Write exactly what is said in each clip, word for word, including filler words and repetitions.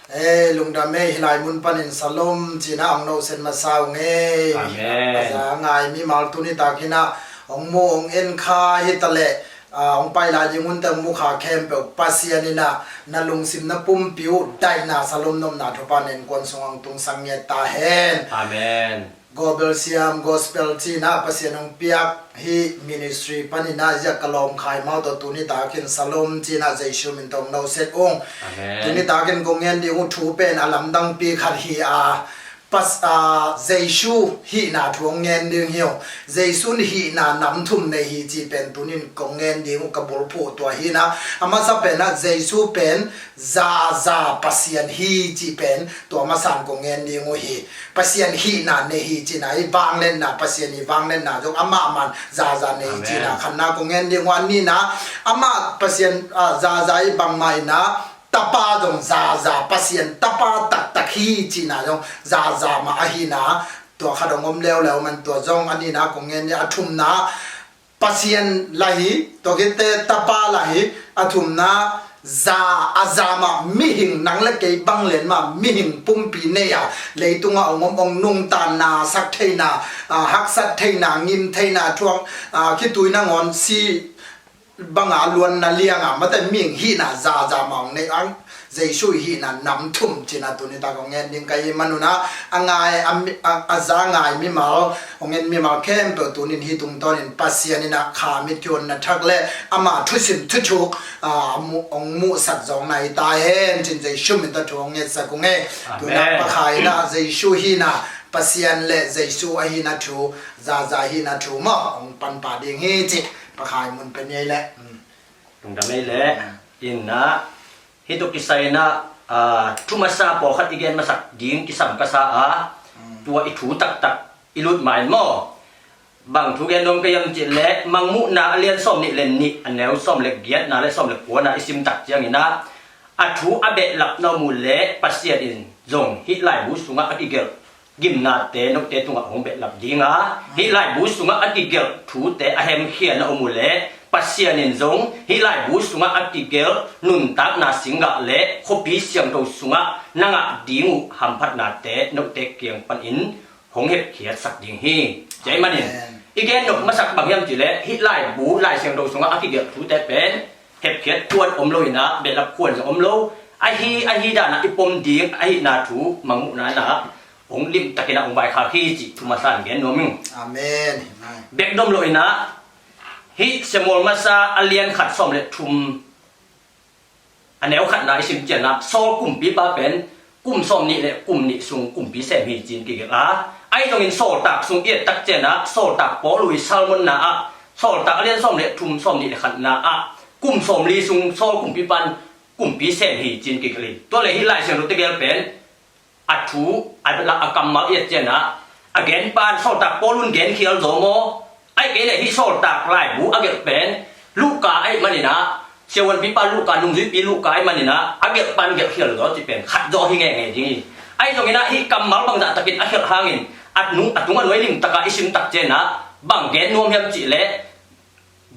Ei, lungdam ei, hih lai mun panin shalom cihna hong noset masa ung ei. Amen. A za ngai mimal tuni takin ah hong mu hong en kha hi ta leh, ah, hong pai lai ding hunte hong mu kha khempeuh Pasian in ah na lungsim na pumpi uh daihna shalom nopna thupha nen kuan sung hong tungsak ngiat ta hen. Amen. Gospel siam, gospel cihna Pasian hong piak hih ministry panin ah ziak ka lawm kha hi mah tawh tuni takin shalom cihna Jesu min tawh hong noset ung. Amen. Tuni takin kong ngen ding uh thu pen a lamdangpi khat hi a, Pas-, a, Jesu hihna thu hong ngen ding hi uh. Jesu in hihna nam thum nei hi cih pen tunin kong ngen ding uh, ka bulphuh tua hi na. A masa pen ah Jesu pen zaza Pasian hi cih pen tua masa in kong ngen ding uh hi. Pasian hihna nei hi cihna i vangliatna, Pasian i vangliatna zong amah man zaza nei hi cihna khatna kong ngen ding uh a, nihna amah Pasian, ah, zaza i bangmah in ah Tapa zong zaza Pasian Tapa taktak hi cihna zong zaza mah ahi na. Tua khat hong om leuleu man tua zong a nihna kong ngen ding a, thumna Pasian la hi, tua khitte Tapa la hi, a thumna za, a za mah mihing, nang le kei bang lian mah mihing pumpi nei a, leitungah hong om hong nungta na sak theihna, a, haksat theihna, ngim theihna, thuak, a, khitui nangawn si banga luanna lianga mate mihing hihna zaza mah hong nei ang. Jesu i hihna nam thum cihna tuni tak hong ngen ding ka hi manun ah, a ngai, a mi-, a, a za ngai mimal, hong en mimal khempeuh tunin hih tungtawnin Pasian in ah kha mithiuanna thak le ama thusim thuthuk, ah, mu-, hong muhsak zawkna hi ta hen cin Jesu min tawh thu hong ngetsak ung ei. Amen. Tuna Pa Khai in ah Jesu hihna, Pasian le Jesu a hihna thu, zaza hihna thu maw hong panpah ding hi cih Pa Khai mun pen ei leh. Mm. Lungdam ei leh. Mm. In ah, hih tawh kisai in ah, ah, thu masa pawlkhat i gen masak ding kisam ka sa a, mm, tua i thu taktak i lut ma in maw. Bang thu gen nuam ka hiam cih leh, Mangmuhna a lian sawm nih le nih, a neu sawm le giatna le sawm le kuana i sim tak ciangin ah, a thu a behlapna om uh leh Pasian in zong hih laibu sungah a kigelh gimnate note tungah hong behlap ding a, hih laibu sungah a kigelh thute a hemkhia na om uh leh Pasian in zong hih laibu sungah a kigelh nuntakna singgah le khuapi siangtho sungah na ngah ding uh hamphatnate note kiang panin hong hepkhiatsak ding hi. Tua ahih manin, amen, i gen nop masak bang hiam cih leh, hih laibu, Lai Siangtho sungah a kigelh thute pen hepkhiat khuan om lo in ah, behlap khuan zong om lo. Ahi, ahi dan ah i pom ding ahihna thu Mangmuhna in ah hong limtakin ah hong vaikhak hi cih thu masa in gen nuam ing. Amen. Bek dom lo in ah, hih Samuel masa a lian khat sawm le thum, a neu khatna i sim ciangin ah, Saul kumpipa pen kum sawm nih le kum nih sung kumpi sem hi ci-in kigelh a. Ahi zongin sawltak sung i et tak ciangin ah, sawltak Paul i sermon-na ah, Sawltak a lian sawm le thum, sawm nih le khatna ah, kum sawm li sung Saul kumpipa in kumpi sem hi ci-in kigelh hi. Tua leh hih Lai Siangtho tegel pen a thu, a, a kammal i et ciangin ah, a genpa in sawltak Paul in genkhial zaw maw? Ahih kei leh hih sawltak laibu a gelh pen Luka ahih manin ah, siavuanpipa Luka, nungzuipi Luka ahih manin ah, a gelhpa in gelhkhial zaw cih pen khat zaw hi ngeingei ding hi. Ahi zongin ah hih kammal bangzah takin a khelh hangin a nung, a tung a nuai limtak ah i sim tak ciangin ah bang gen nuam hiam cih leh,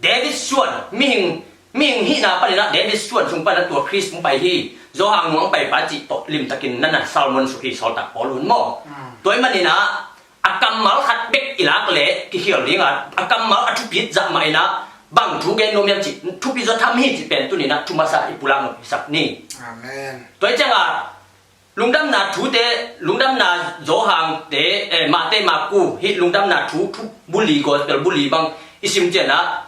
David suan, mihing, mihing hihna panin ah David suan sung panin ah tua Khrist hong pai hi. Johan nung hong paipa cih tawh limtakin na na sermon suk hi, sawltak Paul in maw? Mm. Tua ahih manin ah a kammal khat bek i lak leh kikhial ding a, a kammal a thupit zah mah in ah bang thu gen nuam hiam cih, thupi zaw tham hi cih pen tuni in ah thu masa i pulak nop i sak ni. Amen. Tua ahih ciangin ah, Lungdamna thute, lungdamna Johan te, eh, Mate, Maku, hih lungdamna thu, thu buli, gospel buli bang i sim ciangin ah,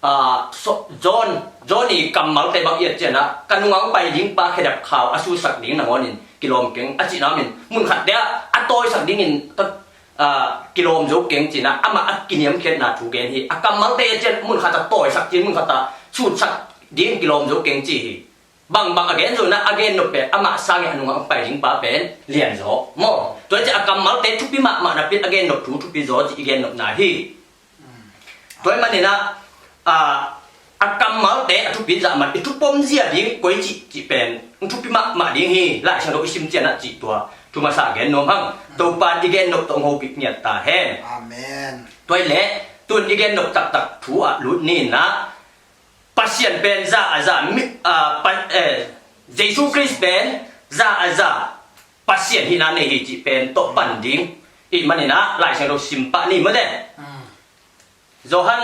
ah, so, John, John i kammalte bang i et ciangin ah, ka nungah hong pai dingpa khedap khau a susak ding nangawnin kilawm keng, a cihna om in, mun khatte ah a tawisak dingin, ah, kilawm zo keng ci-in ah, amah a kiniamkhiatna thu gen hi. A kammalte i et ciangin mun khat ah tawisak ci-in, mun khat ah sutsak dingin kilawm zo keng ci hi. Bangbang a gen zong in ah, a gen nop pen amah sangin a nungah hong pai dingpa pen lian zaw maw? Tua hi ciang a kammalte thupi mahmah napi in a gen nop thu thupi zaw cih i gen nopna hi. Tua ahih manin ah, a, a kammalte a thupit zah man i thupom zia ding koici cih pen hong thupi mahmah ding hi. Lai Siangtho i sim ciangin ah cih tua thu masa gen nuam hang. Topa in i gen nop tawh hong hopih ngiat ta hen. Amen. Tua hi leh tun i gen nop taktak thu ah lut ni in ah, Pasian pen za a za mi, a, pa, eh, Jesu Khrist pen za a za Pasian hihna nei hi cih pen tawh pan ding. Ih manin ah Lai Siangtho sim pah ni mate. Johan,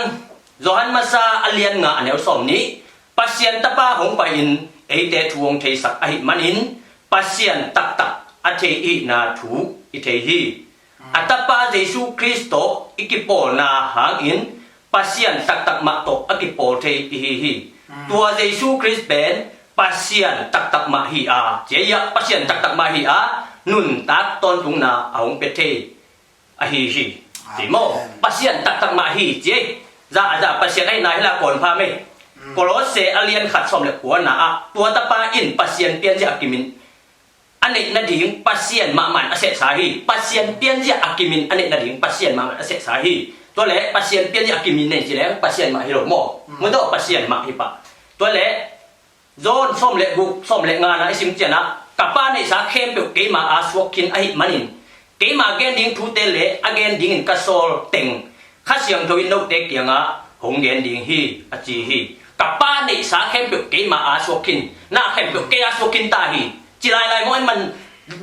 Johan masa a lian nga a neu sawm nih, Pasian Tapa hong pai-in eite thu hong theisak ahih manin Pasian taktak a thei ihihna thu i thei hi. A Tapa Jesu Khrist tawh i kipawlna hangin Pasian taktak mah tawh a kipawl thei i hi hi. Tua Jesu Khrist pen Pasian taktak mah hi a, cia ia Pasian taktak mah hi a, nuntak tawntungna a hong pia thei ahi hi. Ci maw? Pasian taktak mah hi ci ei. Za a za Pasian ahihna hi la kawn pha mei. Kolose a lian khat sawm le kuana ah tua Tapa in Pasian pianzia a kimin a neih nading Pasian mahmah in a sehsa hi. Pasian pianzia a kimin a neih nading Pasian mahmah in a sehsa hi. Tua le Pasian pianzia a kimin nei ci leng Pasian mah hi lo maw? Mutaw Pasian mah hi pah. Tua le John sawm le guk sawm le ngana i sim cianah, ka Pa neihsa khempeuh keima a suak khin ahih manin keima gen ding thute le a gen dingin ka sawl teng Kha Siangtho in note kiangah hong gen ding hi, a ci hi. Ka Pa neihsa khempeuh keima a suak khin, na khempeuh kei a suak khin ta hi. Ci lailai maw, en man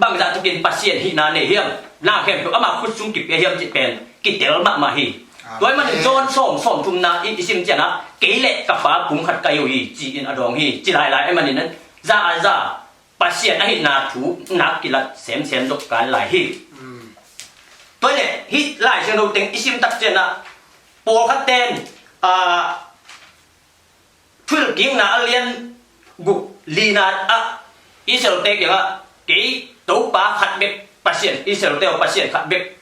bangzah tukin Pasian hihna nei hiam? Na khempeuh ama khut sung kipia hiam cih pen kitel mahmah hi. Tua ahih manin John sawm sawm thumna i sim cianah kei le ka Pa pum khat ka hi uh hi ci-in a dawng hi. Ci lailai ahih manin za a za Pasian ahihna thu nak kilat semsem zok kan lai hi. Tua le hih Lai Siangtho teng i sim tak cianah pawlkhat ten Thuhilhkikna a lian guk lina ah Israelte kiangah kei Topa khat bek Pasian, Israelte aw Pasian khat bek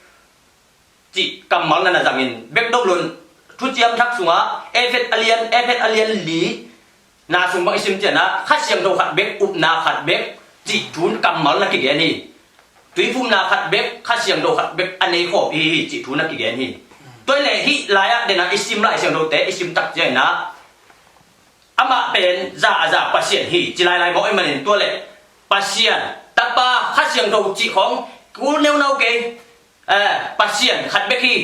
cih kammal na na zangin bek dong lun Thuciam Thak sungah Efet a lian, Efet a lian li na sung bang i sim cianah Kha Siangtho khat bek, upna khat bek cih thu kammal na kigen hi. Tuiphumna khat bek, Kha Siangtho khat bek a nei khawm i hi hi cih thu na kigen hi. Tua le hih lai-ah dena i sim Lai Siangthote i sim tak cianah amah pen za a za Pasian hi ci lailai maw, ahih manin tua le Pasian Tapa Kha Siangtho cih khawng kul neunau kei, eh, Pasian khat bek hi.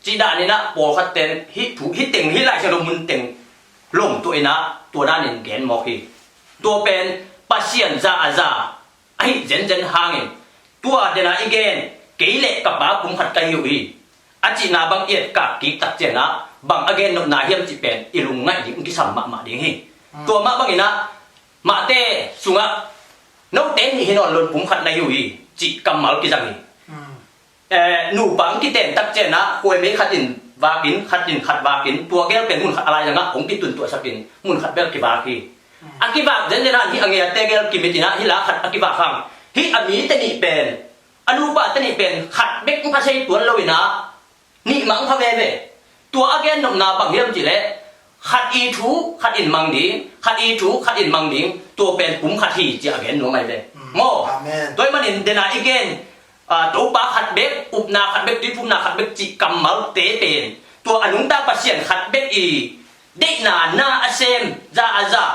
Cih daninah pawlkhat ten hih thu, hih teng, hih Lai Siangtho mun teng lom tuahinah tua danin gen mawk hi. Tua pen Pasian za a za ahi zenzen hangin tua dena i gen kei le ka Pa pum khat ka hi uh hi. A cihna bang i et kak kik tak cianah bang a gen nopna hiam cih pen i lungngaih ding, i kisam mahmah ding hi. Tua mah banginah Mahte sungah note nih hi nawn loin pum khat na hi uh hi cih kammal kizang hi. Eh, nupa ang kiten tak cianah khuaimei khat in vakin, khat in khat vakin, tua gel pen mun khat a laizangah hong kituntuahsakin mun khat bel kivak hi. A kivak zenzenah hih a ngeite gel kimitinah hih la khat a kivak hang hih a mite nih pen, a nupa te nih pen khat bek hong pha sei tuan loinah nih mah hong pha veve. Tua a gen nopna bang hiam cihleh khat i thu khat in mang ding, khat i thu khat in mang ding, tua pen pum khat hi ci a gen nuam ahi ve. Maw? Tua ahih manin dena i gen, ah, Topa khat bek, upna khat bek, tuiphumna khat bek cih kammalte pen tua a nungta Pasian khat bek i deihna na a sem za a za,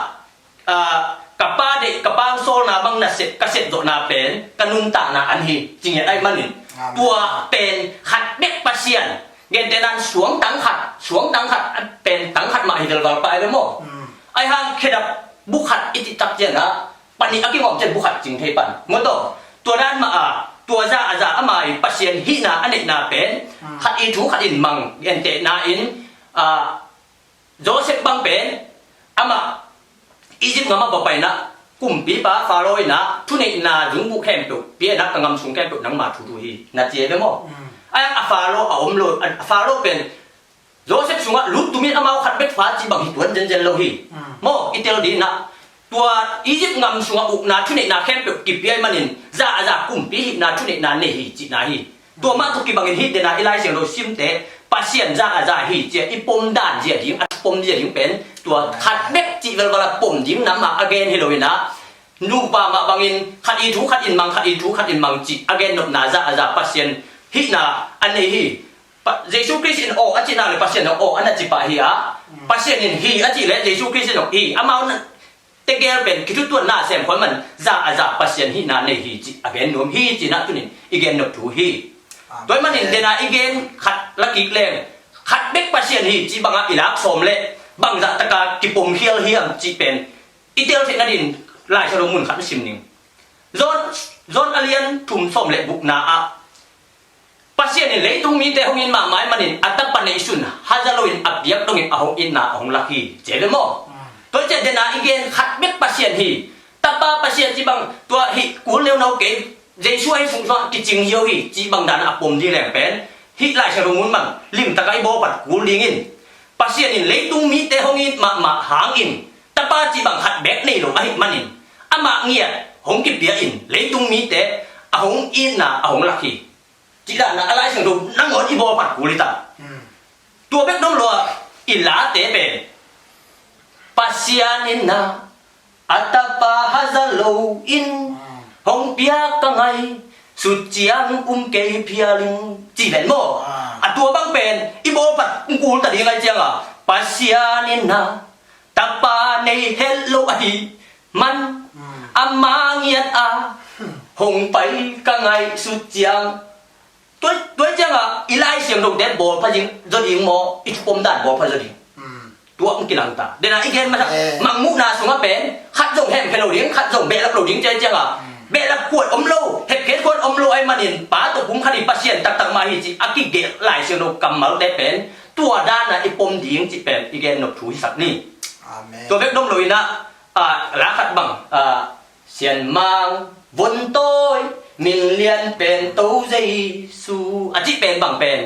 ah, ka Pa deih, ka Pa sawlna bang na sep, ka sep zawhna pen ka nuntakna an hi ci ngiat ahih manin tua pen khat bek Pasian, gentehnan suangtang khat, suangtang khat pen tang khat mah hi velval pah ahi ve maw? Ahi hang khedap bu khat i cih tak cianah panih a kingawm cian bu khat cing thei pan maw taw? Tua dan mah a tua za a za ama i Pasian hihna a neihna pen khat i thu khat in mang, gentehna in, ah, Joseph bang pen amah Egypt ngam ah va painah kumpipa Faro inah thuneihna zungbuh khempeuh pia inah ka ngam sung khempeuh nangma thu thu hi na ci ahi ve maw? Ahi hang a Faro a om lo, a Faro pen Joseph sungah lut tumin amau khat bek fa cih bang hi tuan zenzen lo hi. Maw, i tel dinah tua Egypt ngam sungah ukna thuneihna khempeuh kipia ahih manin za a za kumpi hihna thuneihna nei hi cihna hi. Tua mah tawh kibangin hih dena i Lai Siangtho simte Pasian za a za hi cia i pom dan zia ding, a pom zia ding pen tua khat bek cih velval a pom ding nam ah a gen hi loinah nupa mah bangin khat i thu khat in mang, khat i thu khat in mang cih a gen nopna za a za Pasian hihna a nei hi. Pa-, Jesu Khrist in aw a cihna le Pasian in aw a na ci pah hi a, Pasian in hi a cih le Jesu Khrist in aw hi, amau na tegel pen kithutuanna sem khol man za a za Pasian hihna nei hi cih a gen nuam hi cinah tunin i gen nop thu hi. Tua ahih manin dena i gen khat la kik leng khat bek Pasian hi cih bangah i lak sawm le bangzah taka kipom khial hiam cih pen i tel theih nadin Lai Siangtho mun khat i sim ning. John, John a lian thum sawm le gukna ah Pasian in leitung mite hong it mahmah ahih manin a tapa neihsun haza loin a piak dongin a hong itna a hong lak hi. Ci ve maw? Tua hi ciah dena i gen khat bek Pasian hi. Tapa Pasian cih bang tua hih kul neunau kei Jesu ahi sung sungah kicing hi lo hi cih bang dan a pom ding leng pen hih Lai Siangtho mun bang limtakin i bawlphat kul dingin Pasian in leitung mite hong it mahmah hangin Tapa cih bang khat bek nei lo ahih manin amah ngiat hong kipia in leitung mite a hong itna a hong lak hi. Cih dan a Lai Siangtho nangawn i bawlphat kul hi ta. Tua bek dong lo a i late pen Pasian in na a tapa haza loin hong piak ka ngaihsut ciang um kei phial ing ci ven maw? A tua bang pen i bawlphat kul ta ding ahih cianga Pasian in na tapa nei het lo ahih man ama ngiat a hong pai ka ngaihsut ciang. Tua, tua ciangah i Lai Siangthote bawlpha ding zaw ding maw, i thupom dan bawlpha zaw ding. Tua hong kilang ta. Dena i gen masa mangmuhna sungah pen khat zong hemkhia lo ding, khat zong behlap lo ding ci ciangah behlap kuat om lo, hemkhia kuat om lo ahih manin Pa tawh pumkhat hi, Pasian taktak mah hi cih a kigelh Lai Siangtho kammalte pen tua dana i pom ding cih pen i gen nop thu hisak ni. Tua bek dong lo inah, ah, la khat bang, ah, Sianmang vontawi min lian pen To Jesu a cih pen bang pen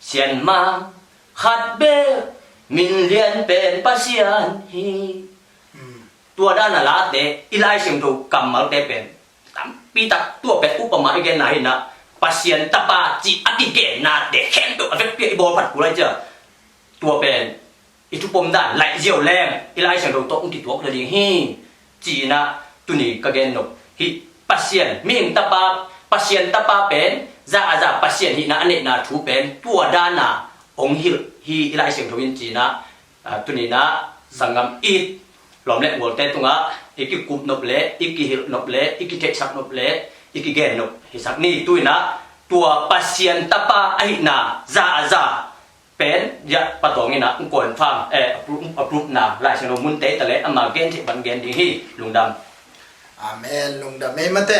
Sianmang khat bek min lian pen Pasian hi. Tua dana late i Lai Siangtho kammalte pen tampi tak tua pen upama i genna hi inah Pasian Tapa cih a kigennate khempeuh a vekpi a i bawlphat kul lai ciah tua pen i thupom dan laih ziau leng i Lai Siangtho tawh hong kituak ding hi. Ci inah tuni ka gen nop hi. Pasian mihing tapa, Pasian Tapa pen za a za Pasian hihna a neihna thu pen tua dana hong hilh hi i Lai Siangtho in ci inah, ah, tuni inah sanggam it lawm le gualte tungah i kikup nop le i kihilh nop le i kitheihsak nop le i kigen nop hisak ni. Tu inah tua Pasian Tapa ahihna za a za pen ziah patawng inah hong confirm, eh, approve, approve na Lai Siangtho munte ta le ama gen theih bang gen ding hi. Lungdam. Amen. Lungdam ei mate.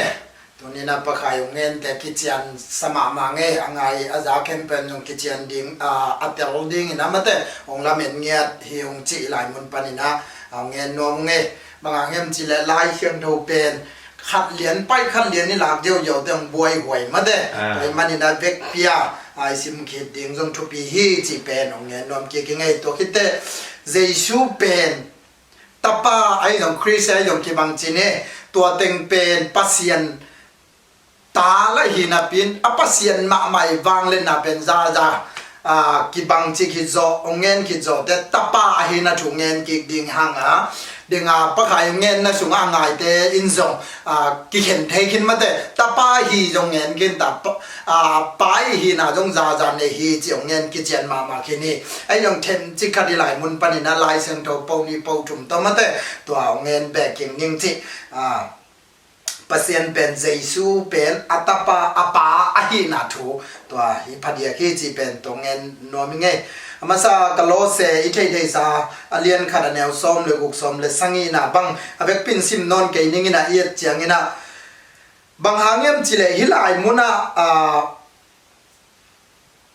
Tuni inah Pa Khai hong gente kician sa mahmah ngei, a ngai a za khempeuh zong kician ding, a, a tel ding inah mate hong lamen ngiat hi hong cih lai mun pan inah hong ngen nuam ngei. Bang hang hiam cih leh Lai Siangtho pen khat lian pai khat lian i lak ziauziau teng buaihuai mate. Tua ahih manin a vekpi a i sim khit ding zong thupi hi cih pen hong ngen nuam kik ing ei. Tua khit teh Jesu pen Tapa ahi zong Khrist ahi zong kibang ci ni. Tua teng pen Pasian ta la hi napi in a Pasian mahmah i vangliatna pen za a za, a, kibang cik hi zaw, hong ngen khit zaw teh Tapa ahihna thu ngen kik ding hang a, ding a Pa Khai hong ngenna sungah a ngaite in zong, a, kikhen thei khin mate. Tapa hi zong ngen khin ta, Pa, a, Pa i hihna zong za a za nei hi cih hong ngen kician mahmah khin hi. Ahi zong themcik khat i lai mun pan inah Lai Siangtho po nih po thum tawh mate tua hong ngen bek kik ning cih, a, Pasian pen Jesu pen a Tapa, a Pa ahihna thu tua hi phadiak hi cih pen tua ngen nuam ing ei. A masa Kolose i theihtheihsa a lian khat a neu sawm le guk, sawm le sagihna bang a vekpi in sim nawn kei ning inah i et ciang inah bang hang hiam cih leh hih lai munah, a,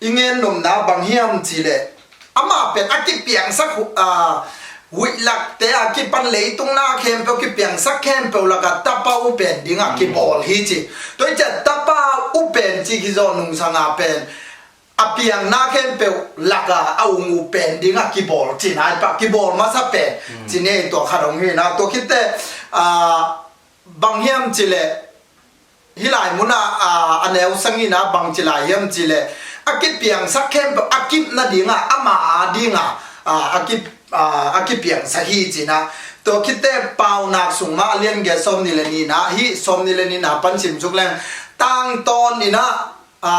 i ngen nopna bang hiam cih leh amah pen a kipiangsak hu-, a, huih lakte a kipan leitung na khempeuh kipiangsak khempeuh lakah Tapa uh pen dingah kibawl hi ci. Tua hi ciah Tapa uh pen cih hi zaw nungsang a pen a piang na khempeuh lakah a um uh pen dingah kibawl ci nai pah kibawl masa pen ci ni. Tua khat hong hi na tua khit teh, a, bang hiam cih leh hih lai munah, a, a neu sagihna bang ci lai hiam cih leh a kipiangsak khempeuh a kip nadingah ama a dingah, a, a kip, a, a kipiangsak hi ci na. Tua khit teh Paunak sung mah a lian giat sawm nih le nihna, hih sawm nih le nihna pan sim suk leng tangtawn inah, a,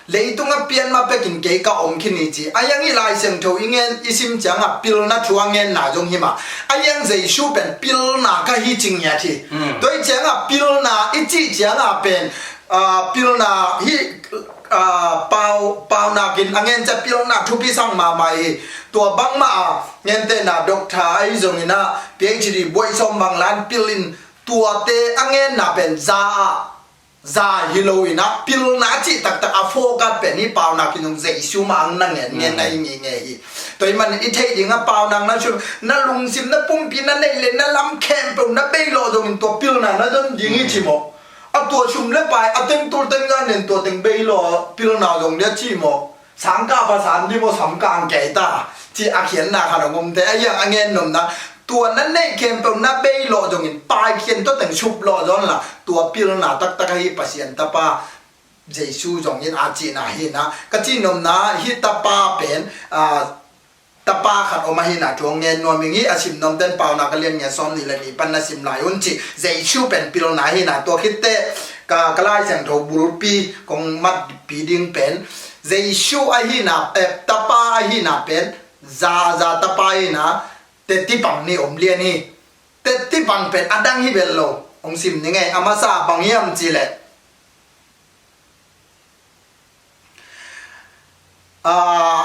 leitung a pian ma pekin kei ka om khin hi ci. A hiang i Lai Siangtho i ngen i sim ciangah pilna thu a ngenna zong hi mah. A hiang Jesu pen pilna ka hi ci ngiat hi. Tua hi ciangah pilna i cih ciangah pen, a, pilna hi, a, pau, Paunak in a ngen ciah pilna thupi sang mahmah hi. Tua bangmah a ngentehna doctor ahi zong inah P H D buai sawm bang lan pil in tuate a ngenna pen za ah, za hi lo in a pilna cih taktak a focus pen hi. Paunak in zong Jesu mah ang na ngen ngen na hi ngei ngei hi. Tua hi manin i theih ding a paunak na sum na lungsim na pumpi na neih le na lam khempeuh na bei lawh zongin tua pilna na don ding hi ci maw? A tua sum le pai a teng tul teng zan nen tua teng bei lawh pilna zong dia ci maw? Sangkah pha san di maw, samkah ang kei ta ci a khiatna khat a ngomte a hiang a ngen nopna tua na neih khempeuh na bei lawh zongin paikhian tua teng sup lawh zawn la tua pilna taktak ahi Pasian Tapa Jesu zongin a cihna hi na ka cih nopna hi. Tapa pen a tapa khat om ahi na thu hong ngen nuam ing hi. A sim nuam ten Paunak a lian ngia sawm nih le nih pan na sim lai un ci. Jesu pen pilna ahi na tua khitte ka ka Lai Siangtho bulpi kong matpi ding pen Jesu ahi na, eh, tapa ahi na pen za za tapa ahi na tetti pang nih om lian hi. Tetti pang pen a dang hi bel lo. Hong sim ni ngei a masa bang hiam ci le a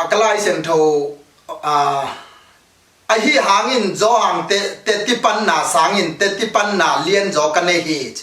ka Lai Siangtho a ahi hangin Johan te, tetti panna sangin tetti panna lian zaw ka nei hi.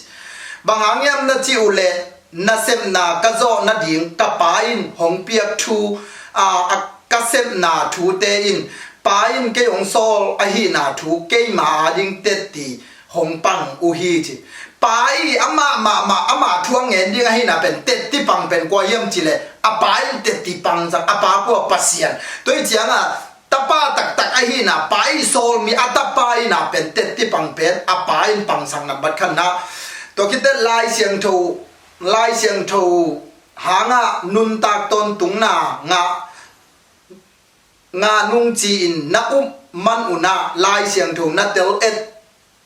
Bang hang hiam na cih uh leh nasepna ka zawh nading ka Pa in hong piak thu a, a ka sepna thute in Pa in kei hong sawl ahihna thu keima ading tetti hong pang uh hi ci. Pa i amah mahmah amah thu a ngen ding ahihna pen tetti pang pen kua hiam ci leh a Pa in tetti pang zang a Pa kua Pasian. Tua hi ciangah tapa taktak ahihna Pa i sawl mi a tapa ihna pen tetti pang pen a Pa in pangsak nambat khatna. Tua khit teh Lai Siangtho Lai Siangtho hangah nuntak tawntungna ngah ngah nung ci-in na up man unah Lai Siangtho na tel et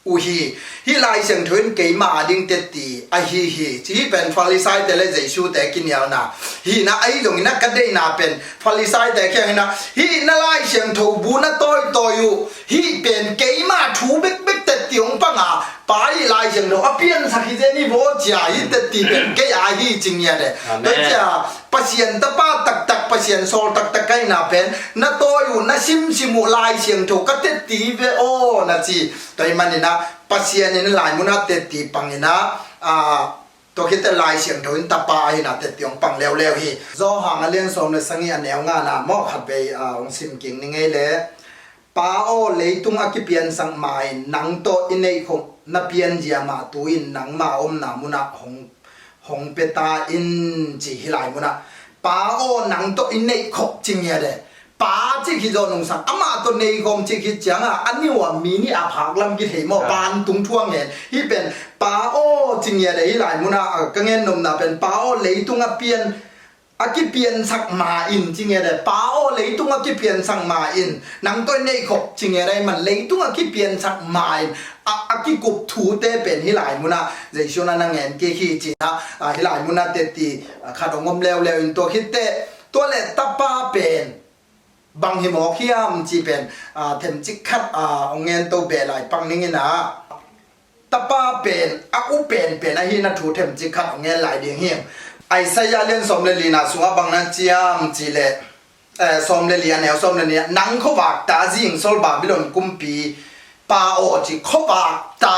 uh hi. Hih Lai Siangtho in keima ading tetti ahi hi. Hih pen Farisai te le Jesu te kinialna hi na ahi zongin a ka deihna pen Farisai te kiangin a hih na Lai Siangtho bu na tawitawi uh hih pen keima thu bekbek tetti hong panga Pa i Lai Siangtho a piansak hi zen hi vaw cia hi tetti pen kei a hi ci ngiat e. Tua cia Pasian tapa taktak Pasian sawl taktak ka hihna pen na tawi uh na simsim uh Lai Siangtho ka tetti ve aw na ci. Tua hi maninah Pasian in lai munah tetti panginah tua khit teh Lai Siangtho in tapa ahina tetti hong pang leuleu hi. Zawhang a lian sawm le sagih a neu ngana maw khat vei hong sim kik ni ngei le. Pa aw, leitung a kipiansak ma in nang tawh i neihkhop na pianzia mah tu in nangma omna munah hong, hong pia ta in ci hi lai munah. Pa aw, nang tawh i neihkhop ci ngiat e. Pa ci khit zaw nungsak amah tawh neikhawm ci khit ciangah a niu a mi nih a phak lam kithei maw? Vantung thu a ngen hi pen pa aw ci ngiat e. Hi lai munah ka ngen nopna pen pa aw, leitung a pian a kipiansak ma in ci ngiat e. Pa aw, leitung a kipiansak ma in nang tawh i neihkhop ci ngiat e. Hi man leitung a kipiansak ma in a, a kikup thute pen hi lai munah Jesu na na ngen kik hi cinah hi lai munah tetti khat hong om leuleu in tua khit teh tua le tapa pen bang hi mawk hiam ci pen themcik khat hong ngen to beh lai pang ning inah tapa pen a u penpen ahi na thu themcik khat hong ngen lai ding hi. Isaiah lian sawm le lina sungah bang na ciam ci le sawm le li a neu sawm le ni ah nang khuavak ta zingsol Babylon kumpi pa aw ci. Khuavak ta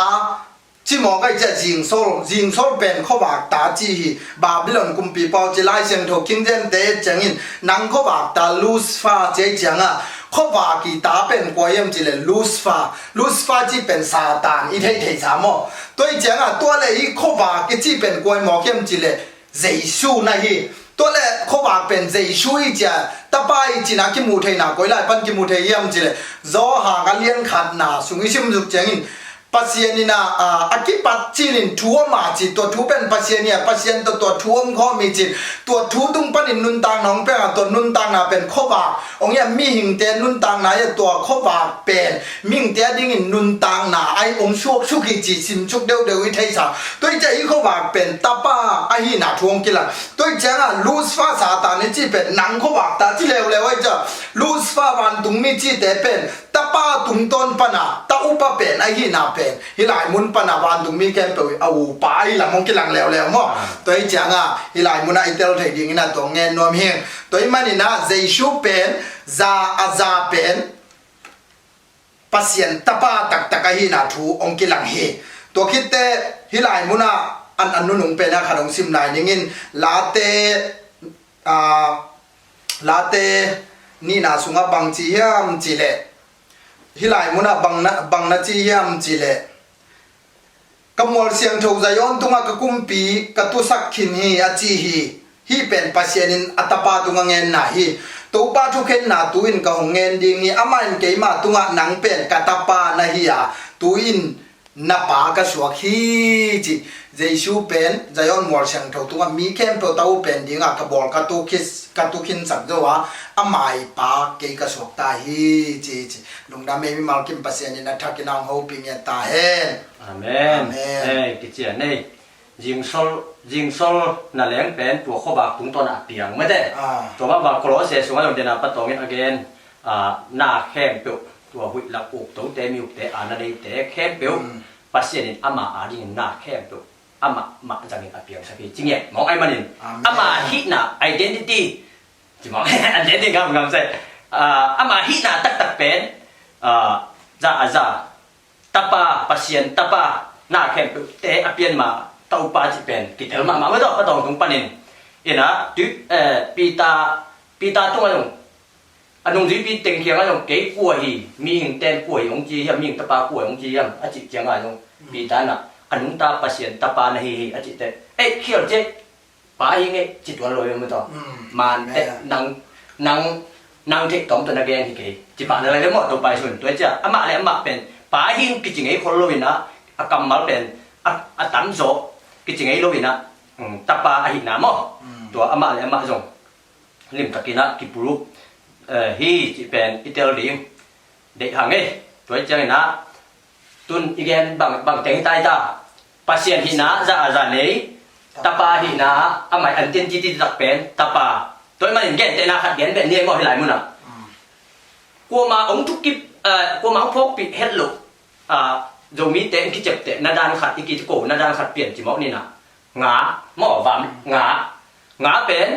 ci mawk ahi ciah zingsol, zingsol pen khuavak ta ci hi. Babylon kumpipa aw ci. Lai Siangtho King James te et ciangin nang khuavak ta Lucifer ci ahi ciangah khuavak i ta pen kua hiam ci le Lucifer. Lucifer ci pen Satan i theihtheihsa maw? Tua hi ciangah tua le hi khuavak i ci pen kua hi mawk hiam ci le Jesu na hi. Tua le khuavak pen Jesu hi cia tapa hi cina kimuh theihna koi lai pan kimuh thei hiam ci le Zawhang a lian khatna sung i simzuk ciangin Pasian inah a kipat cinin thu om a ci. Tua thu pen Pasian hi a Pasian tawh tua thu om khawm hi cin. Tua thu tung panin nuntakna hong pia a tua nuntakna pen khuavak hong hi a mihingte nuntakna hi a tua khuavak pen mihingte a dingin nuntakna ahi hong suaksuk hi ci simsuk deuhdeuh i theisa. Tua hi ciah hi khuavak pen tapa ahina thu hong kilang. Tua hi ciangah Lucifer Satan i cih pen nang khuavak ta ci leuleu ahi ciah Lucifer vantungmi cihte pen tapa tungtawn pana ta upa pen ahina pen hi lai mun pana vantungmi khempeuh a upa ahi lam hong kilang leuleu maw? Tua hi ciangah hi lai munah i tel thei dingin a tua ngen nuam hing. Tua hi maninah Jesu pen za a za pen Pasian tapa taktak ahina thu hong kilang hi. Tua khitte hih lai munah an, an nunung pen a khat hong sim lai ning in, Late, aa, Late nihna sungah bang ci hiam cih leh, hih lai munah bang na, bang na ci hiam cih leh, ka mual siangtho Zion tungah ka kumpi ka tusak khin hi, a ci hi. Hih pen Pasian in a tapa tungah ngenna hi. Topa thukhenna tu-in ka hong ngen ding hi. Amah in keima tungah, "Nang pen ka tapa na hi a, tu-in na pa ka suak hi," ci. Jesu pen Zion mual siangtho tungah mi khempeuh ta uh pen dingah ka bawl ka tu khis, ka tu khinsak zo a, ama i pa kei ka suak ta hi, ci, ci. Lungdam ei, mimal kim Pasian in a thakin a hong hopih ngiat ta hen. Amen. Amen. Ei, kician ei. Zingsol, zingsol na leng pen tua khuavak tungtawn a piang mate. Ah. Tua mah bang Kolose sungah zong dena patawngin a gen, ah, na khempeuh, tua huih lak uktote, mi ukte, a na neite khempeuh, mm, Pasian in ama adingin na khempeuh amah mah zangin a piangsak hi, ci ngiat mawk ahih manin. Amen. Ama hihna, identity, ci mawk, identity ngam ngam sai. Ah, ama hihna taktak pen, ah, za a za, tapa, Pasian tapa, na khempeuhte a pian ma, Topa cih pen kitel mahmah mah tawh, patawng tung panin. Ina, tu, eh, Peter, Peter tungah zong, a nungzuipi teng kiangah zong, "Kei kua hi, mihing ten kua hi hong ci hiam, mihing tapa kua hi hong ci hiam?" a cih ciangah zong, mm, Peter na, "A nungta Pasian tapa na hi hi," a cih teh, "Ei, khial ciah, pa hi ngei," ci tuan lo hi mah tawh. Mm. Man teh, yeah, nang, nang, nang theih tawm tawh na gen hi kei, ci pah na lai ve maw, Topa Jesu in. Tua ciah amah le amah pen pa hi kici ngei khol lo inah, a kammal pen a, a tamzaw kici ngei lo inah, mm, tapa ahihna maw. Mm. Tua amah le amah zong limtakinah kiproof, eh, hi cih pen i tel ding deih hang ei. Tua cianginah tun i gen bang, bang teng hi ta hi ta. Pasian hihna za a za nei, tapa hihna, amah i identity tak pen tapa. Tua ahih manin gentehna khat gen beh ni ei maw, hih lai munah. Mm. Kuamah hong thukip, eh, kuamah hong phawkpih het loh, ah, Zomite hong kiciapteh na dan khat, i kiko na dan khat pian ci mawk ninah. Nga, maw, vam, nga. Nga pen,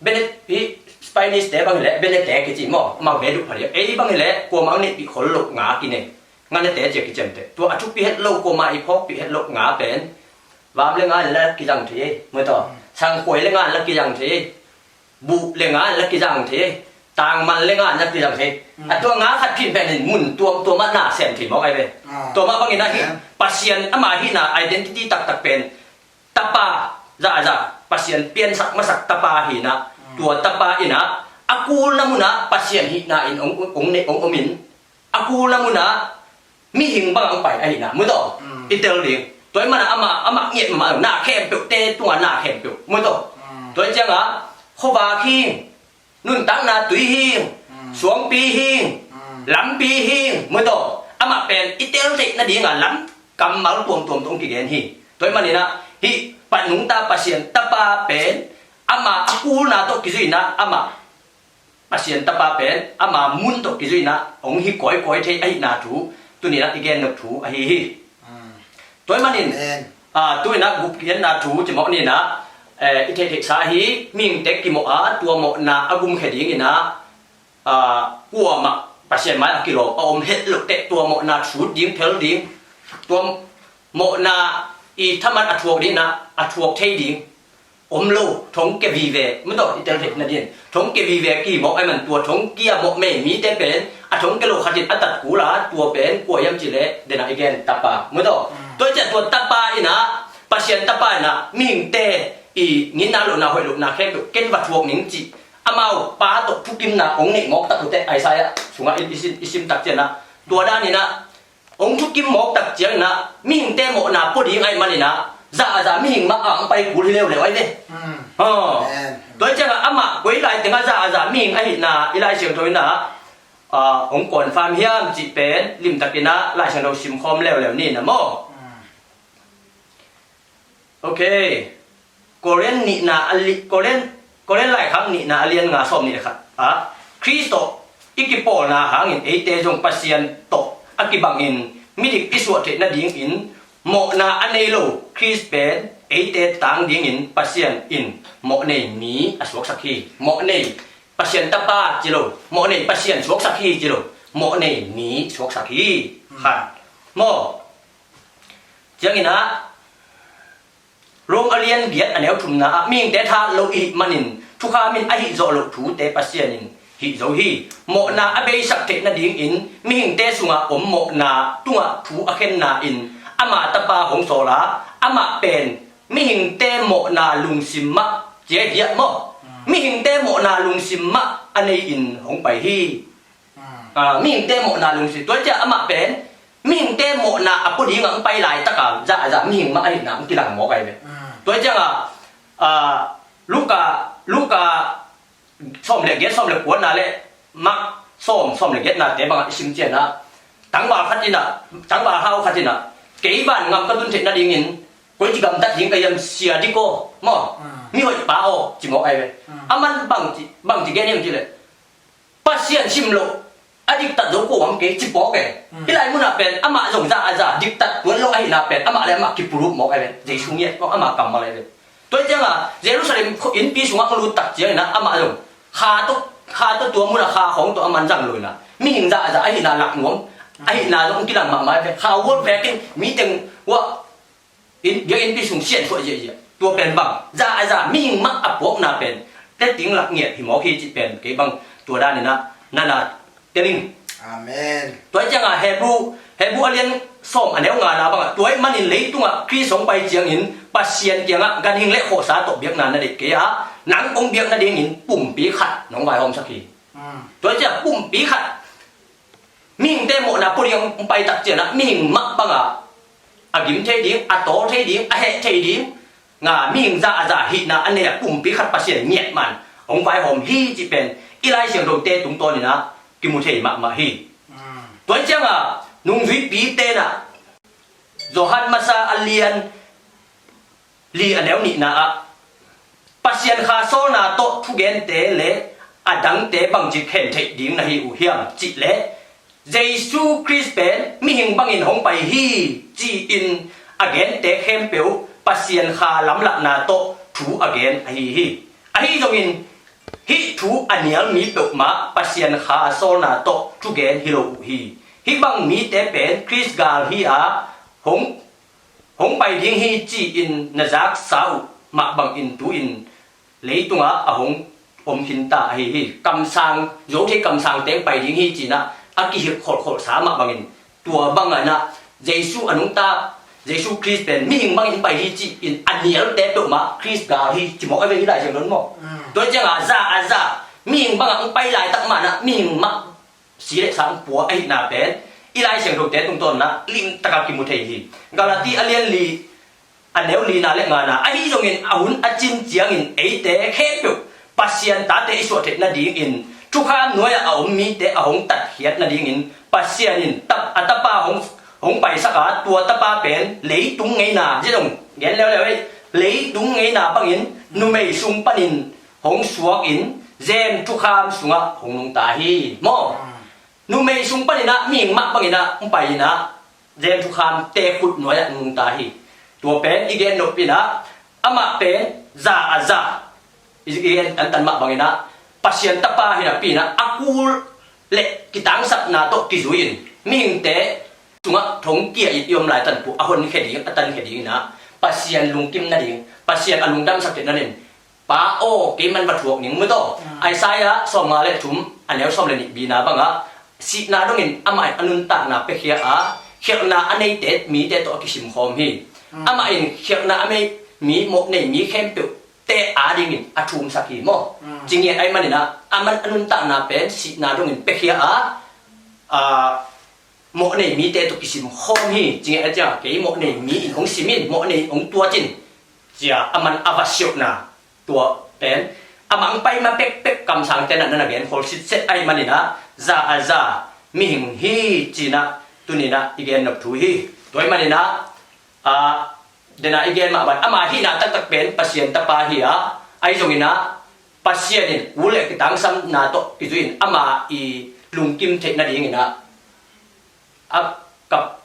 Bene-, hi Spanish te bang hileh, Benete kici maw, amau be duh pha liang. Ei bang hileh, kuamah hong neihpih khol loh nga kinei. Nganate ci-a kiciamteh. Tua a thupi het lo, kuamah i phawkpih het loh nga pen, vam le nga in la kizang thei ei, mawtaw. Mm. Sangkhuai le nga in la kizang thei ei. Buh le nga in la kizang thei ei. Tangman le nga in la kizang thei ei. Mm. A tua nga khat phin pen in mun tuamtuam ah na sem thei mawk ai ve. Ah. Tua mah bangin ahi, yeah, Pasian ama hihna identity taktak pen tapa, za a za, Pasian piansak masak tapa hi inah, mm, tua tapa inah, a kulna munah Pasian hihna in hong, hong, hong omin, a kulna munah mihing bangah hong pai ahihna, mawtaw, mm, i tel ding. Tua ahih manah amah, amah ngiat mahmah, na khempeuhte tungah na khempeuh, mawtaw. Mm. Tua ahih ciangah, khuavak hi, nuntakna tui hi, mm, suangpi hi, mm, lampi hi, mawtaw. Amah pen i tel theih nadinga lam kammal tuamtuam tawh hong kigen hi. Tua ahih maninah hih Pa, nungta Pasian tapa pen ama a kulna tawh kizuinah, ama Pasian tapa pen ama mun tawh kizuinah hong hi kawikawi thei ahihna thu tuninah i gen nop thu ahi hi. Mm. Tua ahih manin, amen, ah, tuinah gupkhiatna thu ci mawk ninah, eh, i theihtheihsa hi, mihingte kimawh a, tua mawhna a gumkhia dinginah, ah, kuamah Pasian mai-ah kilawm a om het loh teh, tua mawhna thut ding, phel ding, tua mawhna i thaman a thuak dinginah a thuak thei ding om lo, thongkia vive, mawtaw, i tel theih nadin. Thongkia vive kimawh ahih man tua thongkia mawh mei mite pen, a thongkia lo khatin a tat kul a, tua pen kua hiam cih leh, denah i gen tapa, mawtaw. Mm. Tua ciah tua tapa inah, Pasian tapa inah, mihingte i nginna lohna, hoih lohna khempeuh ken va thuak ning cih, amau pa tawh thukimna hong neih mawk tak uh teh, Isaiah sungah i, i sim, i sim tak cianah, tua daninah, hong thukim mawk tak cianginah, mihingte mawhna pua ding ahih maninah, za a za mihing mah a hong pai kul hi leuleu ahi ve. Mm. Ha. Amen. Tua ciangah amah koi lai tengah za a za mihing ahihna i Lai Siangtho inah, ah, hong confirm hiam cih pen limtakinah Lai Siangtho simkhawm leuleu ni na maw. Mm. Ok. Korin nihna a li-, Korin, Korin laikhak nihna a lian nga sawm nih le khat ah, Khrist tawh i kipawlna hangin eite zong Pasian tawh a kibangin midik i suah theih nadingin mawhna a nei lo Khrist pen eite tang dingin Pasian in mawh nei mi a suaksak hi. Mawh nei Pasian tapa ci lo, mawh nei Pasian suaksak hi ci lo, mawh nei mi suaksak hi. Khat. Maw. Ciangin ah, Rom a lian giat a neu thumna ah, mihingte tha lo i hih manin thukham in a hih zawh loh thute Pasian in hih zo hi. Mawhna a beisak theih nadingin mihingte sungah om mawhna tungah thu a khenna in ama Tapa hong sawl a, amah pen mihingte mawhna lungsim mah, cia hiah maw? Mihingte mawhna lungsim mah a nei-in hong pai hi. Ah, mihingte mawhna lungsim. Tua ciah amah pen mihingte mawhna a pua dingah hong pai laitaka za a za mihing mah ahihna hong kilang mawk ahi ve. Tua ciangah, ah, Luka, Luka sawm le giat, sawm le kuana le Mark sawm, sawm le giatnate bangah i sim cianah, tangval khat inah, tangval hau khat inah, kei vangam ka tun theih nadingin koi ci gamtat ding ka hiam, sia dik aw maw, mihoih pa aw, ci mawk ahi ve. Aman bang ci, bang ci gen hiam cileh, Pasian sim loh a diktat zo ko om kei, ci pawk e. Hih lai munah pen amah zong za a za diktat tuan lo ahihna pen amah le amah kipurup mawk ahi ve. Jesu ngiat mawk, amah kammal ahi ve. Tua hi ciangah Jerusalem innpi sungah hong lut tak ciangin ah amah zong kha tawh, kha tawh tua munah kha khawng tawh a man zang lo inah mihing za a za ahihna lak nuam ahihna zong kilang mahmah ahi ve. Kha ual vekin miteng uah in, biakinnpi sung sian thuah ziahziah. Tua pen bang, za a za mihing mah a puakna pen teting lak ngiat hi mawk hi cih pen kei bang tua daninah nana teling. Amen. Tua hi ciangah Hebru, Hebru a lian sawm a neu ngana bangah, tua ahih manin leitungah Khrist hong pai ciangin Pasian kiangah ganhing le khawhsa tawh biakna na deih kei a, nang kong biak nadingin pumpi khat nong vaihawmsak hi. Tua hi ciah pumpi khat mihingte mawhna pua ding hong pai tak cianah mihing mah bangah a gim thei ding, a tawl thei ding, a heh thei ding, nga mihing za a za hihna a nei a pumpi khat Pasian ngiat man hong vaihawm hi cih pen i Lai Siangthote tungtawninah kimu thei mahmah hi. Tua hi ciangah nungzuipite inah Johan Masa a lian li a neu nihna ah Pasian Kha sawlna tawh thugente le a dangte bangci khen theih ding na hi uh hiam cihleh, Jesu Khrist pen mihing bangin hong pai hi ci-in a gente khempeuh Pasian Kha lamlahna tawh thu a gen ahi hi. Ahi zongin hih thu a nial mi peuhmah Pasian Kha sawlna tawh thugen hi lo uh hi. Hih bang mite pen Khrist gal hi a hong hong pai ding hi ci-in na zaksa uh mah bangin tu-in leitungah a hong om khinta ahi hi. Kamsang, zo thei kamsang teng pai ding hi cinah a kihilh kholhkholhsa mah bangin tua bangah inah Jesu a nungta, Jesu Khrist pen mihing bangin pai hi ci-in a nialte peuhmah Khrist gal hi ci mawk a ve hi Lai Siangtho mawk. Tua ciangah za a za mihing bangah hong pai laitak manah mihing mah si le sang pua ahihna pen i Lai Siangthote tungtawnah limtakah kimu thei hi. Galati a lian li a neu lina le ngana, ahi zongin a hun a cin ciangin eite khempeuh Pasian tate i suah theih nadingin thukham nuai-ah a om mite a hong tatkhiat nadingin Pasian in tap, a tapa hong, hong paisak a, tua tapa pen leitung ngeina, zia zong gen leuleu ei, leitung ngeina bangin numei sung panin hong suakin Zen thukham sungah hong nungta hi maw? Numei sung paninah mihing mah banginah hong pai inah Zen thukham te khut nuai-ah hong nungta hi. Tua pen i gen nop inah amah pen za a za i gen antan mah banginah Pasian tapa hi napi inah a kul le kitangsapna tawh kizui-in mihingte sungah thongkia in i om laitan puh a honkhia ding, a tankhia ding inah Pasian lungkim nading, Pasian a lungdamsak theih nading Pa aw, kei man va thuak ning mu taw. Isaiah sawmnga le thum a neu sawm le nih bina bangah sihna dongin amah in a nuntakna piakhia a, khialhna a neite mite tawh a kisimkhawm hi. Amah in khialhna a nei mi, mawh nei mi khempeuh te adingin a thumsak hi maw? Cingiat ahi maninah aman a nuntakna pen sihna dongin piakhia a, a, mawh nei mite tawh kisimkhawm hi. Cingiat a ciang kei mawh nei mi in hong sim in, mawh nei hong tuat in cia aman a va siauhna tua pen amah hong pai ma pekpek kamsangte nah na na gen khol sitset ahi maninah za a za mihing hi cinah tuninah i gen nop thu hi. Tua ahi maninah a, dena i gen mah bang ama hihna taktak pen Pasian tapa hi a, ahi zonginah Pasian in kul le kitangsamna tawh kizui-in ama i lungkim theih nadinginah a kap,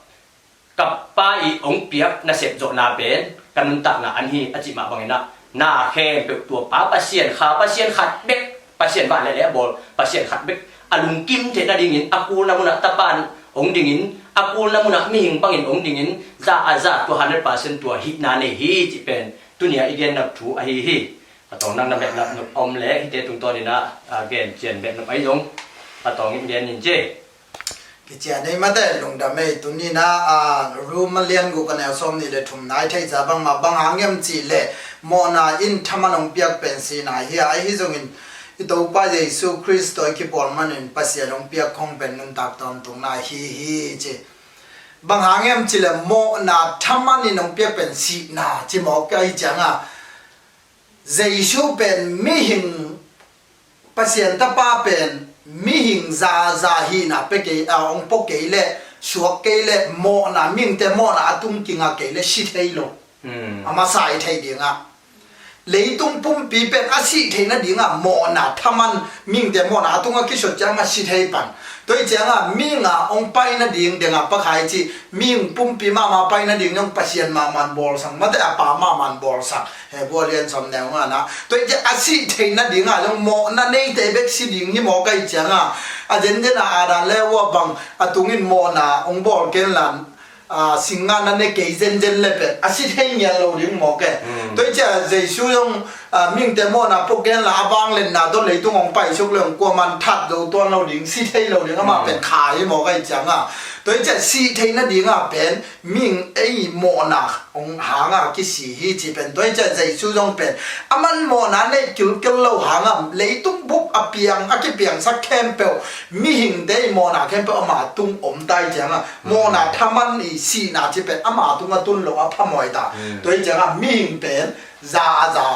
kap pa i hong piak nasep zawhna pen ka nuntakna an hi a cih mah banginah na khempeuh tua pa Pasian kha, Pasian khat bek, Pasian vah leh leh a bawl Pasian khat bek a lungkim theih nadingin a kulna munah tapa in hong dingin a kulna munah mihing bangin om dingin za a za tua hundred percent tua hihna nei hi cih pen tuni-a i gennop thu ahi hi. A tawng nang na behlap nop om le hihte tungtawnin ah, a gen cian behlap ahi zong a tawng in gen in ci. Kician ei mate, lungdam ei. Tuni-in ah, a, Rom a lian guk a neu sawm nih le thumna i theihsa bangmah bang hang hiam cih leh mawhna in thaman hong piak pen sihna hi a, ahi zongin i Topa Jesu Khrist tawh i kipawl manin Pasian hong piak khong pen nuntak tawntungna hi hi ci. Bang hang hiam cih leh mawhna thaman in hong piak pen sihna ci mawk ahi ciangah, Jesu pen mihing, Pasian Tapa pen mihing zaza hihna pia kei, a, hong pua kei leh, suak kei leh, mawhna, mihingte mawhna a tung kinga kei leh si thei lo. A masa i theih dingah leitung pumpi pen a sih theih nadingah mawhna thaman, mihingte mawhna a tungah kisuat ciangah si thei pan. Tua hi ciangah mihing a hong pai nading dengah Pa Kha i cih mihing pumpi mahmah pai nading zong Pasian mahmah in bawlsak, mate, a Pa mahmah in bawlsak. Hebru a lian sawm neu ngana. Tua hi ciah a sih theih nadingah zong mawhna neite bek si ding hi mawk ahi ciangah, a zenzen a Adam le Eva bang a tungin mawhna hong bawl kenla, a, singnga na ne kei zenzen le pen a si thei ngial lo ding mawk e. Tua hi ciah Jesu zong, a, mihingte mawhna pua kenla a vangliatna tawh leitung hong paisuk le hong kuaman that zo tuan lo ding, si thei lo ding, amah pen kha hi mawk ahi ciangah. Tua hi ciah sih theih nadingah pen mihing ei mawhna hong hangah kisi hi ci pen. Tua hi ciah Jesu zong pen aman mawhna neih kilkel lo hangah leitung bup a piang, a kipiangsak khempeuh, mihingte ei mawhna khempeuh ama tung om ta hi ciangah, mawhna thaman i sihna ci pen ama tung a tun lo a phamawh ta. Tua hi ciangah mihing pen za a za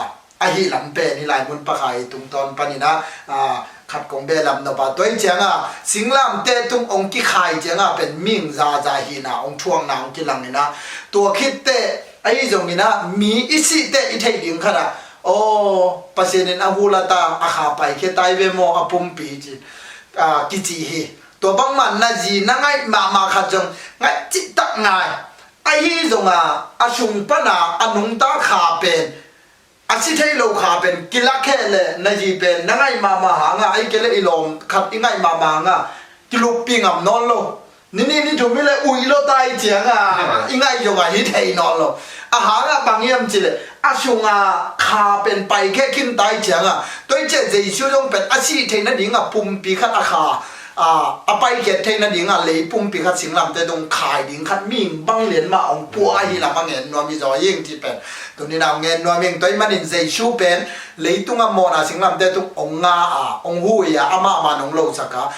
ahi lam pen hih lai mun Pa Kha i tungtawn panin ah, a, khat kong behlap nop a, tua hi ciangah singlamteh tung hong kikhai ciangah pen mihing zaza hihna hong thuakna hong kilang in ah, tua khit teh ahi zongin ah mi i sih teh i theih ding khat ah, aw, Pasian in a hu la ta, a kha paikhia ta hi ve maw a pumpi ci, a, kici hi. Tua bangmah na zi na ngaih mahmah khat zong ngaih cihtak ngai. Ahi zongah a sung pana a nungta kha pen, a si thei lo kha pen kilak heh leh na zi pen na ngaih mahmah hangah, ahih kei leh i lawm khat i ngaih mahmah hangah kiluppih ngam nawn lo. Ni nih ni thum hi leh uih lo ta hi ciangah i ngaih zongah hi thei nawn lo. A hangah bang hiam cih leh a sungah kha pen paikhia khin ta hi ciangah, tua hi ciah Jesu zong pen a sih theih nadingah pumpi khat a kha, a, a paikhiat theih nadingah lei pumpi khat singlamteh tung khai ding khat mihing bang lian mah hong pua ahi lam a ngen nuam hi zaw ing ci pen. Tuni-in ah hong ngen nuam ing. Tua ahih manin Jesu pen leitungah mawhna singlamteh tung hong nga a, hong hu a, amah man hong losak a,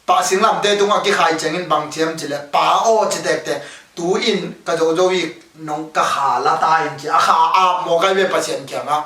Pa singlamteh tungah kikhai ciangin bang ci hiam cih leh, Pa aw, ci tektek, tu-in ka zozo hi, nong ka kha la ta in ci, a kha ap mawk ahi ve Pasian kiangah.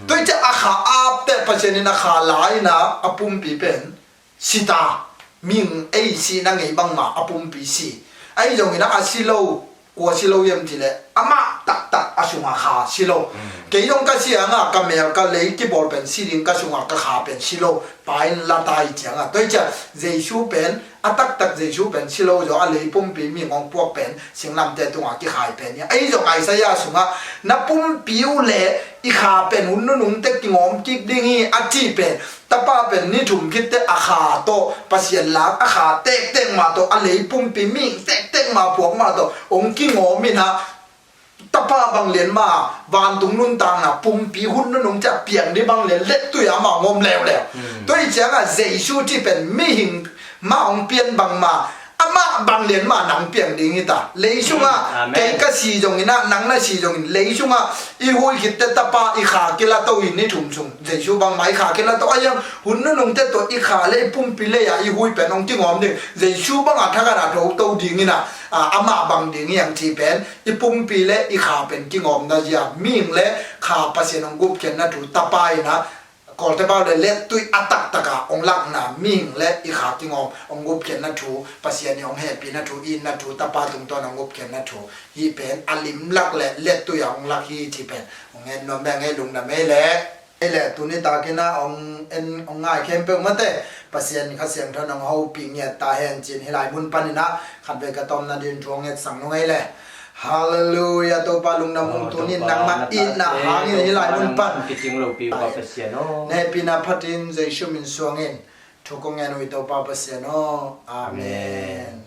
Tua hi ciah a kha ap teh Pasian in a kha la in ah a pumpi pen si ta, mihing ei sihna ngei bangmah a pumpi si. Ahi zongin ah a si lo, kua si lo hiam cih leh amah taktak a sungah kha si lo. Kei zong ka si hangah ka mel ka lei kibawl pen si ding, ka sungah ka kha pen si lo, Pa in la ta hi ciangah. Tua hi ciah Jesu pen, a taktak Jesu pen si lo zaw a, lei pumpi mihing hong puak pen singlamteh tungah kikhai pen hi. Ahi zong Isaiah sungah na pumpi uh leh i kha pen hun nunung teh kingawm kik ding hi a ci pen, Tapa pen ni thum khit teh a kha tawh, Pasian lak a kha tektek mah tawh, a lei pumpi mihing tektek mah puak mah tawh hong kingawm in ah, Tapa bang lian mah, vantung nuntakna pumpi hun nunung ciah piang ding bang lian lettui ah amah hong om leuleu. Tua hi ciangah Jesu cih pen mihing mah hong pian bangmah, amah bang lian mah nang piang ding hi ta. Lei sungah kei ka si zongin ah, nang na si zongin, lei sungah i hui khit teh Tapa i kha kila to hi ni thum sung. Jesu bangmah i kha kila to a, a hiang hun nunung teh tawh i kha le i pumpi lei ah i hui pen hong kingawm ding. Jesu bangah thakhat a tho to dingin ah, a, amah bang ding hiang ci pen, i pumpi le i kha pen kingawmna zia, mihing le kha Pasian hong gupkhiatna thu, Tapa in ah Kawlte pau le lettui a taktak ah hong lakna, mihing le i kha kingawm hong gupkhiatna thu, Pasian in hong hehpihna thu, itna thu, Tapa tungtawn hong gupkhiatna thu, hih pen a limlak le lettui ah hong lak hi ci pen hong en nuam beng ei, lungdam ei le. Ei le, tuni takin ah hong en, hong ngai khempeuh mate, Pasian Kha Siangtho in hong hopih ngiat ta hen ci-in hih lai mun panin ah khatvei ka tawmna ding thu hong etsak nung ei le. Halleluiah, Topa lungdam ung. Tuni nangmah itna hangin hih lai mun pan kicing lopi uh a Pasian aw, na hehpihna phatin Jesu min suangin thu kong ngen uh hi, Topa Pasian aw. Amen.